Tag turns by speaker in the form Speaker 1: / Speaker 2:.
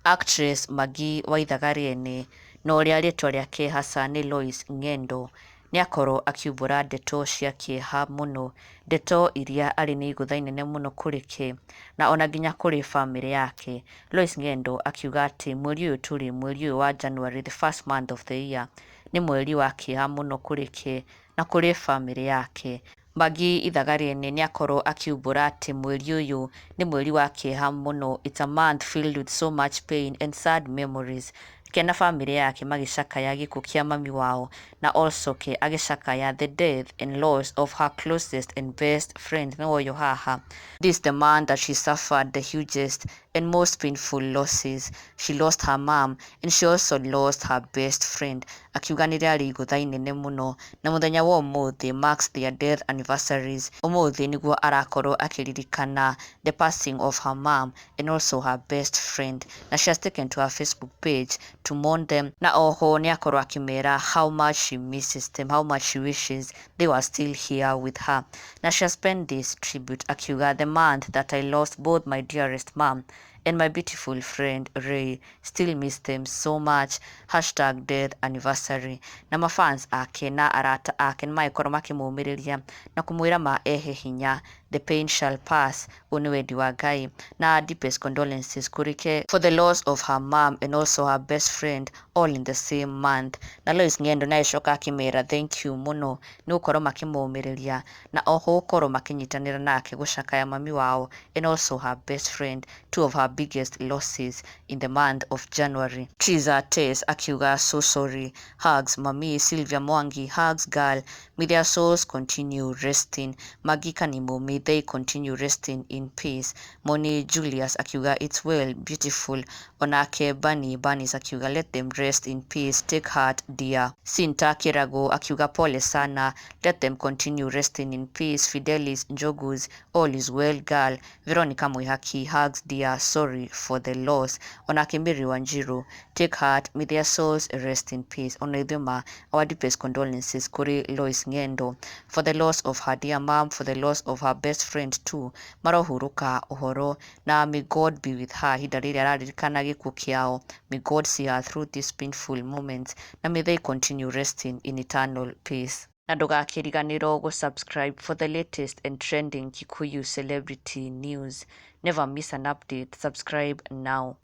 Speaker 1: Actress Maggie Waithaga Rĩene na ũrĩa rĩtwa rĩake hasa nĩ Lois Ng'endo nĩakorwo akiumbũra ndeto cia kĩeha mũno, ndeto iria arĩ nĩ igũtha inene mũno kũrĩ ke na ona nginya kũrĩ bamĩrĩ yake. Lois Ng'endo akiuga atĩ mweri ũyũ tũrĩ, mweri ũyũ wa January, the first month of the year, nĩ mweri wa kĩeha mũno kũrĩ ke na kũrĩ bamĩrĩ yake. Maggie Ithaga Rĩene nĩakorwo akiumbũra atĩ mweri ũyũ nĩ mweri wa kĩeha mũno. It's a month filled with so much pain and sad memories. Ke na bamĩrĩ yake magĩcakaya gĩkuũ kĩa mami wao na also ke agĩcakaya the death and loss of her closest and best friend nĩwe ũyũ haha. This is the man that she suffered the hugest and most painful losses. She lost her mom and she also lost her best friend. Akiuga nĩ rĩarĩ igũtha inene mũno na mũthenya wa ũmũthĩ marks their death anniversaries. Ũmũthĩ nĩguo arakorwo akĩririkana the passing of her mom and also her best friend. Na she has taken to her Facebook page to mourn them na oho nĩakorwo akĩmera how much she misses them, how much she wishes they were still here with her. Na she has penned this tribute akiuga, "The month that I lost both my dearest mom and my beautiful friend Ray, still miss them so much. #DeathAnniversary." Na mafans ake na arata ake nĩmagĩkorwo makĩmũmĩrĩria na kũmwĩra ma ehe hinya, the pain shall pass, ũyũ nĩ wendi wa Ngai, na deepest condolences kũrĩ ke for the loss of her mom and also her best friend all in the same month. Na Lois Ng'endo nĩagĩcoka akĩmera thank you mũno nĩ gũkorwo makĩmũmĩrĩria na oho gũkorwo makĩnyitanĩra nake gũcakaya mami wao and also her best friend, two of her biggest losses in the month of January. Triza Tess akiuga, "So sorry, hugs mami." Sylvia Mwangi, "Hugs girl, may their souls continue resting." Maggie Kanimo, "May they continue resting in peace." Moni Julius akiuga, "It's well, beautiful." Onake Bani Banis akiuga, "Let them rest in peace, take heart dear." Sinta Kirago akiuga, "Pole sana, let them continue resting in peace." Fidelis Njogus, "All is well girl." Veronica Mwihaki, "Hugs dear, sorry for the loss." Onake Mary Wanjiru, "Take heart, may their souls rest in peace." Ona ithuĩ ma our deepest condolences kũrĩ Lois Ng'endo for the loss of her dear mom, for the loss of her best friend too. Marohurũka ũhoro na may God be with her ihinda rĩrĩa araririkana gĩkuũ kĩao. May God see her through these painful moments na may they continue resting in eternal peace. Na ndũgakĩriganĩrwo gũ-subscribe for the latest and trending Kikuyu celebrity news. Never miss an update. Subscribe now.